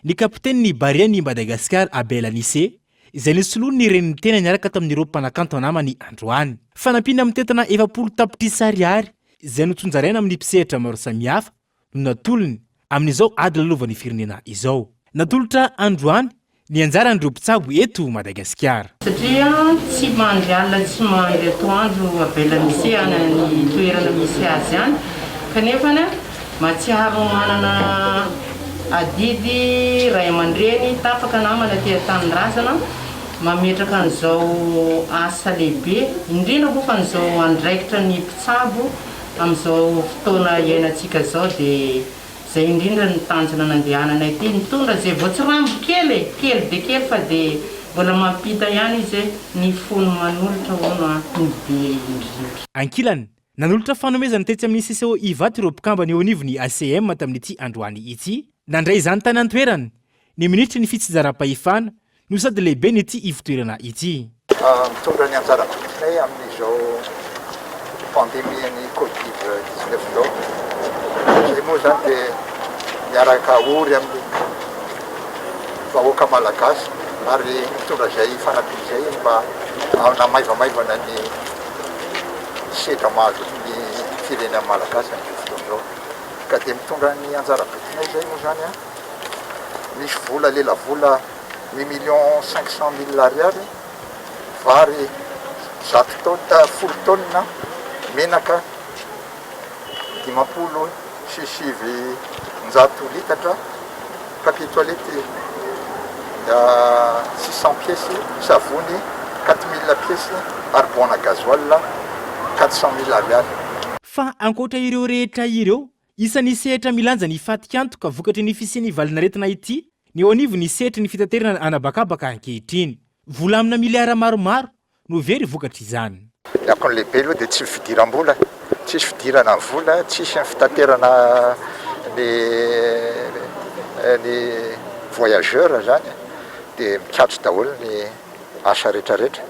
ny kapitenin'ny Barean'i Madagasikara Abel Anise izay nisoloany ny renin'ny tena niaraka tamin'ireo mpanakanto namany androany. Fanampiana mitentina 40 tapitrisa ariary izay notsinjaraina amin'ny mpisehatra maro samihafa no natolony amin'izao ady lalovan'ny firenena izao. Natolotra androany ny anjaran'ireo mpitsabo eto Madagasikara. Satria tsy mandry alina tsy mandry atoandro avela misy any ny toerana misy azy any kanefa mahatsiaro manana adidy ray aman-dreny tapaka namana aty an-tanindrazana mametraka an'izao asa lehibe indrindra moa fa an'izao andraikitra ny mpitsabo Amin'izao fotoana iainantsika izao dia izay indrindra no tanjona nandehanana ity, nitondra izay voatsirambo kely e, kely dia kely fa dia mbola mampita ihany izy hoe ny fony manolotra hono an, no be indrindra. Ankilany, nanolotra fanomezana tetsy amin'ny CCO Ivato ireo mpikambana eo anivon'ny ACM tamin'ity androany ity. Nandray izany tany an-toerana ny minisitry ny fitsinjaram-pahefana no sady lehiben'ity ivotoerana ity. Mitondra ny anjara birikinay amin'izao pandemie-n'ny Covid 19 izao. Izay moa izany dia miaraka ory amin'ny vahoaka malagasy ary mitondra izay fanampiana izay mba hanamaivamaivana ny sedra mahazo ny firenena malagasy amin'izao fotoana izao. Ka dia mitondra ny anjara birikinay izay moa izany an. Misy vola lelavola huit millions 500 mille ariary, vary zato taonina, folo taonina, menaka 950 litatra, papier toilette 600 pièces, savony 4000 pièces ary bon à gasoil 400 mille ariary. Fa ankoatra ireo rehetra ireo, Isan'ny sehatra milanja ny fatikantoka vokatry ny fisian'ny valanaretina ity ny eo anivon'ny sehatry ny fitaterana an'habakabaka ankehitriny. Vola amina miliara maromaro no very vokatr'izany. Ny akony lehibe aloha dia tsy fidiram-bola, tsisy fidirana ny vola, tsisy ny fitaterana ny ny voyageur zany dia mikatso daholo ny asa rehetra rehetra.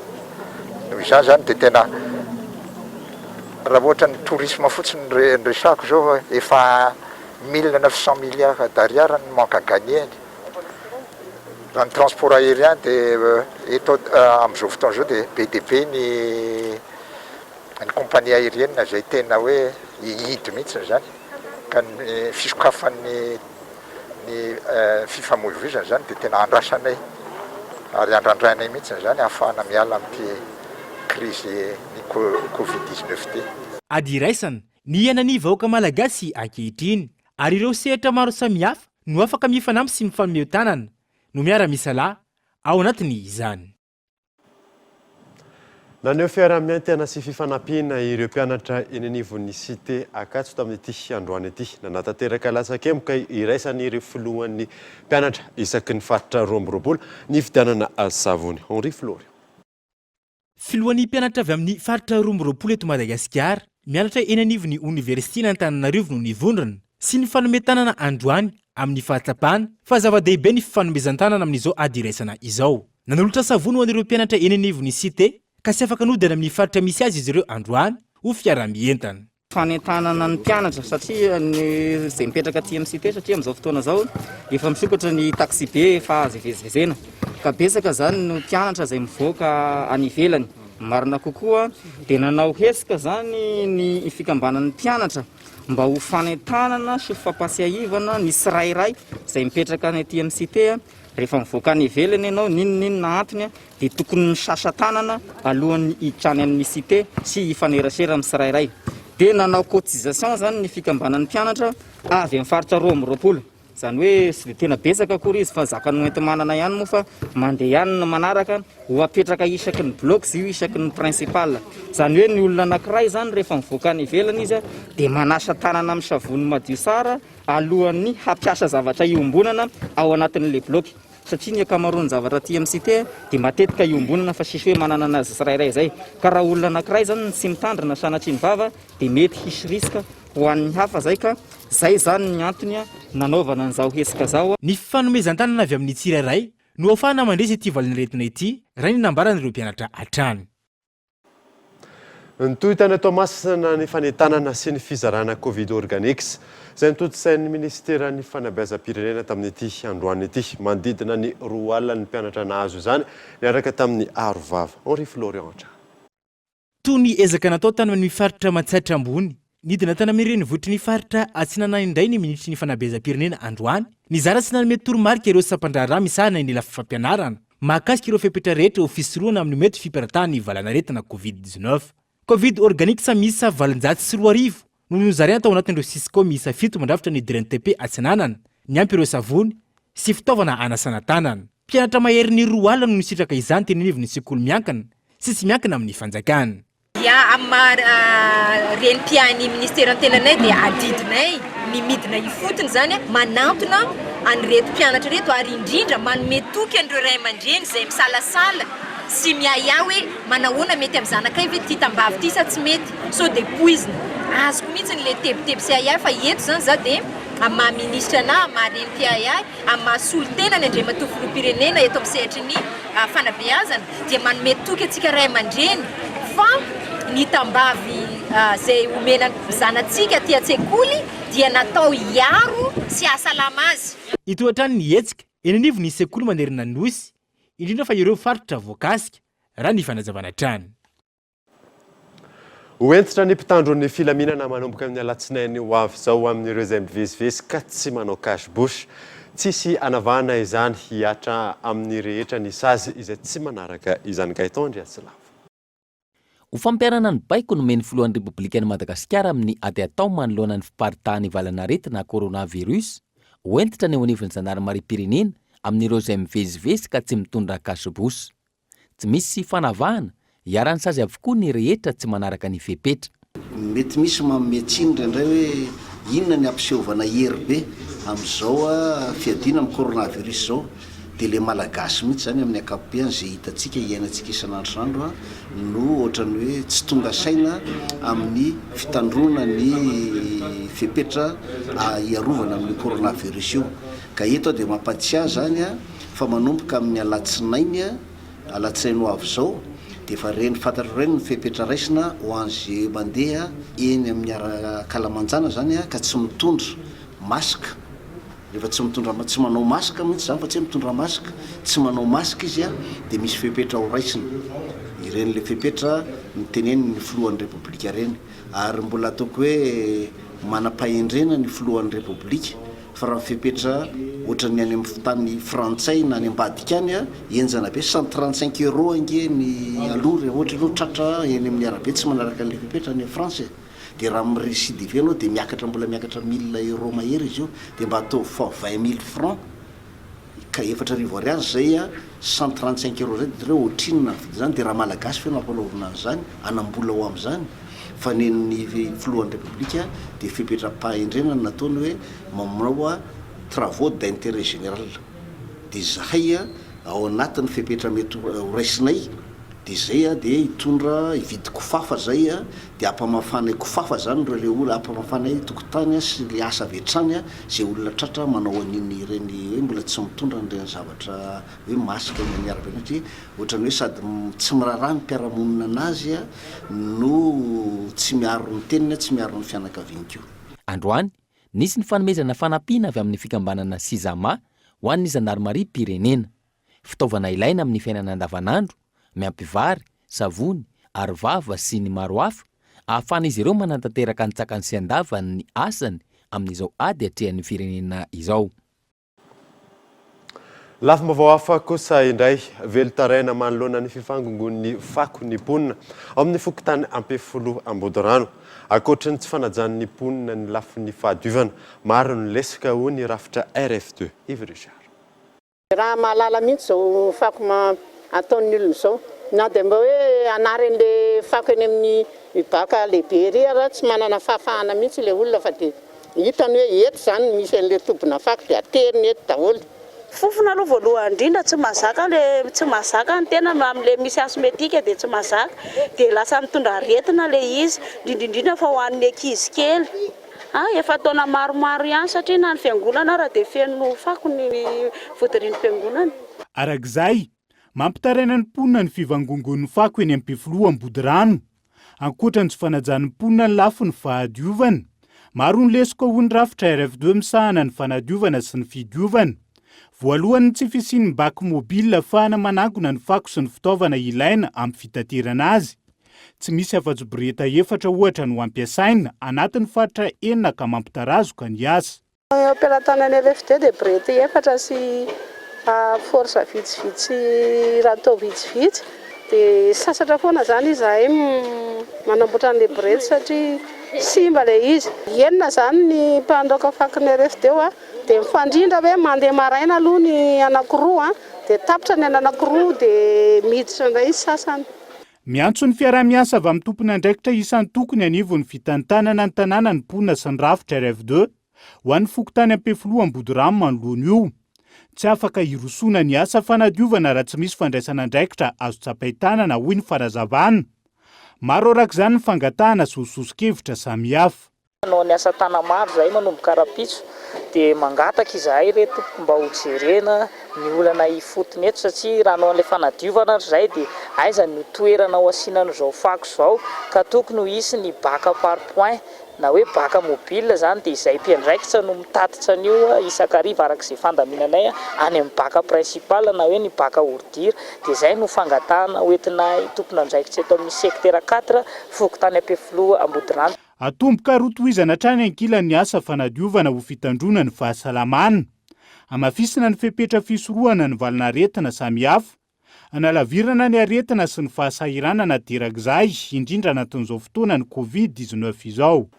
Noho izany zany dia tena raha ohatra ny tourisme fotsiny no resahako zao efa 1900 milliards d'ariary ny manque à gagner-ny. Raha ny transport aérien dia eto amin'izao fotoana izao dia be dia be ny ny compagnie aérienne izay tena hoe hihidy mihitsy izany ka ny fisokafan'ny. Ny fifamoivoizana izany dia tena andrasanay ary andrandrainay mihitsy izany ahafahana miala amin'ity krizy ny covid 19 ity. Ady iraisana ny iainan'ny vahoaka malagasy ankehitriny ary ireo sehatra maro samihafa no afaka mifanampy sy mifanome tanana no miara-misalahy ao anatin'izany. Naneho fiaraha-mientana sy fifanampiana ireo mpianatra eny anivon'ny Cité Ankatso tamin'ity androany ity. Nanatanteraka latsakemboka iraisan'ireo filohan'ny mpianatra isaky ny faritra 22 nividianana savony. Henri Florian. Filohan'ny mpianatra avy amin'ny faritra 22 eto Madagasikara, mianatra eny anivon'ny Oniversiten'Antananarivo no nivondrona sy nifanome tanana androany amin'ny fahatsapana fa zava-dehibe ny fifanomezan-tanana amin'izao ady iraisana izao. Nanolotra savony ho an'ireo mpianatra eny anivon'ny Cité ka tsy afaka nody any amin'ny faritra misy azy izy ireo androany ho fiaraha-mientana. Fanentanana ny mpianatra satria ny izay mipetraka aty amin'ny Cité satria amin'izao fotoana izao efa misokatra ny taxi-be efa azo ivezivezena ka betsaka izany no mpianatra izay mivoaka any ivelany. Ny marina kokoa dia nanao hetsika izany ny fikambanan'ny mpianatra mba ho fanentanana sy ho fampahatsiahivana ny tsirairay izay mipetraka any aty amin'ny Cité. Rehefa mivoaka any ivelany ianao, n'inon'inona antony, dia tokony misasa tanana alohan'ny hiditra any amin'ny cité sy hifanerasera amin'ny tsirairay. Dia nanao cotisation izany ny fikambanan'ny mpianatra avy amin'ny faritra 22. Izany hoe tsy dia tena betsaka akory izy fa zakany hoenti-manana ihany moa fa mandeha ihany ny manaraka. Ho apetraka isaky ny bloc izy io, isaky ny principal. Izany hoe ny olona anankiray izany rehefa mivoaka any ivelany izy dia manasa tanana amin'ny savony madio tsara alohan'ny hampiasa zavatra iombonana ao anatin'ilay bloc satria ny ankamaroan'ny zavatra aty amin'ny cité dia matetika iombonana fa tsisy hoe manana anazy tsirairay izay ka raha olona anankiray izany no tsy mitandrina sanatria ny vava dia mety hisy risque ho an'ny hafa izay ka izay izany ny antony nanaovana an'izao hetsika izao. Ny fifanomezan-tanana avy amin'ny tsirairay no ahafahana mandresy ity valin'aretina ity, raha ny nambaran'ireo mpianatra hatrany. Nitohy tany Toamasina ny fanentanana sy ny fizarana Covid Organics, izay notontosain'ny minisiteran'ny Fanabeazam-pirenena tamin'ity androany ity. Manodidina ny 20 ny mpianatra nahazo izany, niaraka tamin'ny aro vava. Henri Florian hatrany. Toy ny ezaka natao tany amin'ny faritra Matsiatra Ambony, nidina tany amin'ny renivohitry ny faritra Atsinanana indray ny minisitry ny Fanabeazam-pirenena androany, nizara sy nanome toromarika ireo sampan-draharaha misahana ny lafy fampianarana. Mahakasika ireo fepetra rehetra ho fisorohana amin'ny mety fiparitahan'ny valan'aretina Covid 19. Covid Organics miisa 2008 no nozaraina tao anatin'ireo Cisco miisa fito mandrafitra ny DRNTP Atsinanana, niampy ireo savony sy fitaovana hanasana tanana. Mpianatra maherin'ny 20 no nisitraka izany teny anivon'ny sekoly miankina sy tsy miankina amin'ny fanjakana. Dia amin'ny maha reny mpiahy ny minisitera ny tenanay dia adidinay ny midina ifotony izany manantona an'ireto mpianatra ireto ary indrindra manome toky an'ireo ray aman-dreny izay misalasala sy miahiahy hoe manahoana mety amin'ny zanakay ve ity tambavy ity sa tsy mety sao dia poizina. Azoko mihitsy ilay tebiteby sy ahiahy fa eto izany izaho dia amin'ny maha minisitra anahy, amin'ny maha reny mpiahy ahy, amin'ny maha solontena ny Andriamatoa Filoham-pirenena eto amin'ny sehatry ny fanabeazana dia manome toky antsika ray aman-dreny fa ny tambavy izay omena ny zanatsika aty an-tsekoly dia natao hiaro sy hahasalama azy. Hitohy hatrany ny hetsika eny anivon'ny sekoly manerana ny Nosy, indrindra fa ireo faritra voakasika, raha ny fanazavana hatrany. Ho hentitra ny mpitandro ny filaminana manomboka amin'ny alatsinainy ho avy izao amin'ireo izay mivezivezy ka tsy manao cache bouche. Tsy hisy hanavahana izany, hihatra amin'ny rehetra ny sazy izay tsy manaraka izany. Gaëtan Andriatsilavo. Ho fampiharana ny baiko nomen'ny filohan'ny Repoblikan'i Madagasikara amin'ny ady atao manoloana ny fiparitahan'ny valanaretina coronavirus, ho hentitra ny eo anivon'ny zandarimariam-pirenena amin'ireo izay mivezivezy ka tsy mitondra cache bouche. Tsy misy fanavahana, iharan'ny sazy avokoa ny rehetra tsy manaraka ny fepetra. Mety misy manome tsiny indraindray hoe inona ny hampisehovana hery be amin'izao fiadiana amin'ny coronavirus izao, dia ilay Malagasy mihitsy izany amin'ny ankapobeany izay hitantsika iainantsika isan'andro isan'andro no ohatran'ny hoe tsy tonga saina amin'ny fitandroana ny fepetra hiarovana amin'io coronavirus io. Ka eto aho dia mampatsiahy izany fa manomboka amin'ny alatsinainy, alatsinainy ho avy izao, dia efa reny fantatrao ireny ny fepetra raisina ho an'izay mandeha eny amin'ny ara-kalamanjana izany ka tsy mitondra masque, rehefa tsy mitondra, tsy manao masque mihitsy izany fa tsy hoe mitondra masque, tsy manao masque izy dia misy fepetra ho raisina, ireny ilay fepetra notenenin'ny filohan'ny Repoblika ireny, ary mbola ataoko hoe manam-pahendrena ny filohan'ny Repoblika. Fa raha ny fepetra ohatran'ny any amin'ny tany frantsay na any ambadika any, henjana be, 135 euros ange ny aloha raha ohatra ianao tratra eny amin'ny arabe tsy manaraka an'ilay fepetra any France e. Dia raha mi-recidiver ianao dia miakatra mbola miakatra mille euros mahery izy io, dia mba ataovy fois 20 mille francs ka 4000 ariary izay a, 135 euros izay dia jereo ohatrinona ny vidin'izany, dia raha malagasy ve no ampanaovina an'izany, hanam-bola ho amin'izany? Fa nen'ny filohan'ny Repoblika dia fepetra-pahendrena no nataony hoe manao travaux d'intérêt général. Dia izahay ao anatin'ny fepetra mety ho raisinay dia izay dia hitondra hividy kofafa izay dia ampamafanay kofafa izany ireo ilay olona, ampamafanay tokotany sy ilay asa avy hatrany izay olona tratra manao an'iny ireny hoe mbola tsy mitondra an'ireny zavatra hoe masque eny amin'ny arabe satria ohatran'ny hoe sady tsy miraharaha ny mpiara-monina anazy no tsy miaro ny tenany, tsy miaro ny fianakaviany koa. Androany, nisy ny fanomezana fanampiana avy amin'ny fikambanana Sizama ho an'ny zandarimariam-pirenena. Fitaovana ilaina amin'ny fiainana andavanandro, miampy vary, savony, aro vava sy ny maro hafa, ahafahan'izy ireo manatanteraka an-tsakany sy an-davany ny asany amin'izao ady atrehan'ny firenena izao. Lafim-baovao hafa kosa indray, velon-taraina manoloana ny fifangongoan'ny fako ny mponina ao amin'ny fokontany Ampefiloha Ambodirano. Ankoatry ny tsy fanajan'ny mponina ny lafiny fahadiovana, maro ny lesoka hoy ny rafitra RF2. Yves Richard. Raha mahalala mihitsy izao fako ataon'ny olona izao. Na dia mba hoe hanary an'ilay fako eny amin'ny baka lehibe ery ara, tsy manana fahafahana mihitsy ilay olona fa dia hitany hoe eto izany no misy an'ilay tobina fako dia ateriny eto daholo. Fofona aloha voalohany indrindra tsy mahazaka le tsy mahazaka ny tena amle misy asmetika dia tsy mahazaka dia lasa mitondra aretina le izy indrindra indrindra fa ho an'ny ankizy kely. Ah, efa taona maromaro ihany satria na ny fiangonana ara dia feno fako ny vodirindrim-piangonana. Arak'izay, mampitaraina ny mponina ny fivangongoan'ny fako eny Ampefiloha Ambodirano. Ankoatra ny tsy fanajan'ny mponina ny lafiny fahadiovana, maro ny lesoka hoy ny rafitra RF2 misahana ny fanadiovana sy ny fidiovana. Voalohany ny tsy fisian'ny bac mobile ahafahana manangona ny fako sy ny fitaovana ilaina amin'ny fitaterana azy. Tsy misy afa-tsy boreta efatra ohatra no ampiasaina anatin'ny faritra enina ka mampitarazoka ny asa. Eo am-pelatanan'ny RFD dia borety efatra sy force vitsivitsy râteau vitsivitsy dia sasatra foana izany izahay manamboatra an'ilay borety satria simba ilay izy. Enina izany ny mpandraoka fakon'ny RFD eo dia mifandrindra hoe mandeha maraina aloha ny anankiroa dia tapitra ny anankiroa dia miditra indray ny sasany. Miantso ny fiaraha-miasa avy amin'ny tompon'andraikitra isan-tokony anivon'ny fitantanana ny tanàna ny mponina sy ny rafitra RF2 ho an'ny fokontany Ampefiloha Ambodirano manoloana io. Tsy afaka hirosoana ny asa fanadiovana raha tsy misy fandraisana andraikitra azo tsapain-tanana hoy ny fanazavana. Maro araka izany ny fangatahana sy ho soso-kevitra samihafa. Hanao ny asa tana-maro izahay manomboka rahampitso dia mangataka izahay re tompoko mba ho jerena ny olana ifotony eto satria raha hanao an'ilay fanadiovana ary izahay dia aiza no toerana ho asiana an'izao fako izao ka tokony ho hisy ny bac par point na hoe bac mobile izany dia izay mpiandraikitra no mitatitra an'io isan-kariva araka izay fandaminanay any amin'ny bac principal na hoe ny bac ordure dia izay no fangatahana hoentinay tompon'andraikitra eto amin'ny secteur quatre fokontany Ampefiloha Ambodirano. Atomboka ary hotohizana hatrany ankilany ny asa fanadiovana ho fitandroana ny fahasalamana. Hamafisina ny fepetra fisorohana ny valanaretina samihafa. Hanalavirana ny aretina sy ny fahasahiranana aterak'izay, indrindra anatin'izao fotoanan'ny Covid 19 izao.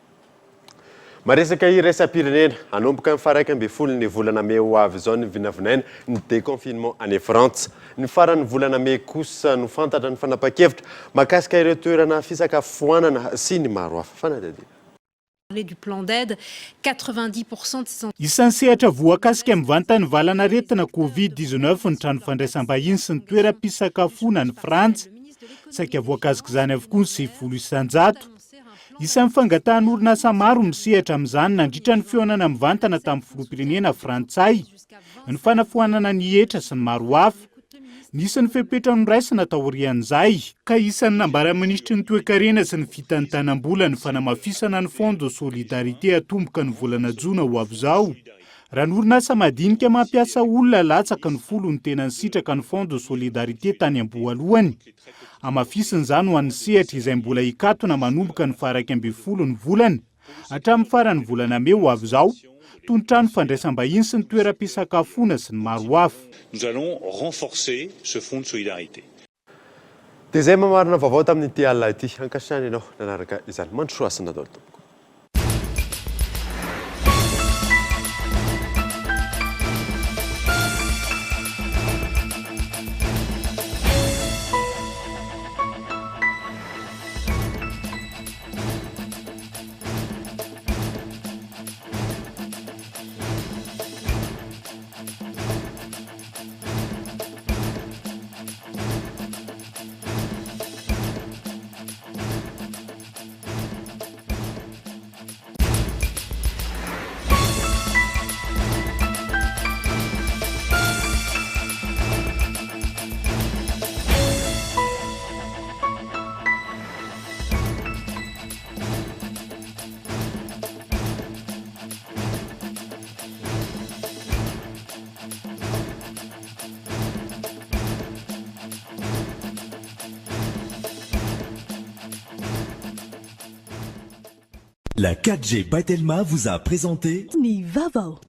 Maresaka iraisam-pirenena, hanomboka ny faha 11 ny volana mey ho avy izao ny vinavinaina ny déconfinement any Frantsa. Ny faran'ny volana mey kosa no fantatra ny fanapahan-kevitra mahakasika ireo toerana fisakafoanana sy ny maro hafa. Fanadihadiana. Du plan d'aide, 90% de ces Isan'ny sehatra voakasika mivantan'ny valan'aretina Covid 19 ny trano fandraisam-bahiny sy ny toeram-pisakafoana any Frantsa. Saika voakasik'izany avokoa ny 90%. Isan'ny fangatahan'orinasa maro misehatra amin'izany nandritra ny fihaonana mivantana tamin'ny filoham-pirenena frantsay ny fanafoanana ny hetra sy ny maro hafa. Nisy ny fepetra noraisina taorian'izay, ka isan'ny nambaran'ny minisitry ny Toekarena sy ny fitantanam-bola ny fanamafisana ny Fonds de solidarité hatomboka ny volana jona ho avy izao. Raha ny orinasa madinika mampiasa olona latsaky ny folo no tena nisitraka ny Fonds de solidarité tany am-boalohany. Hamafisina izany ho an'ny sehatra izay mbola hikatona manomboka ny faha 11 ny volana hatramin'ny faran'ny volana mey ho avy izao. toy ny trano fandraisam-bahiny sy ny toeram-pisakafoana sy ny maro hafa. Nous allons renforcer ce fonds de solidarité. Dia izay mamarana vaovao tamin'ity alina ity. Ankasitrahana ianao nanaraka izany. Mandrosoa hasina daholo tompoko. La 4G by Telma vous a présenté Ny vaovao.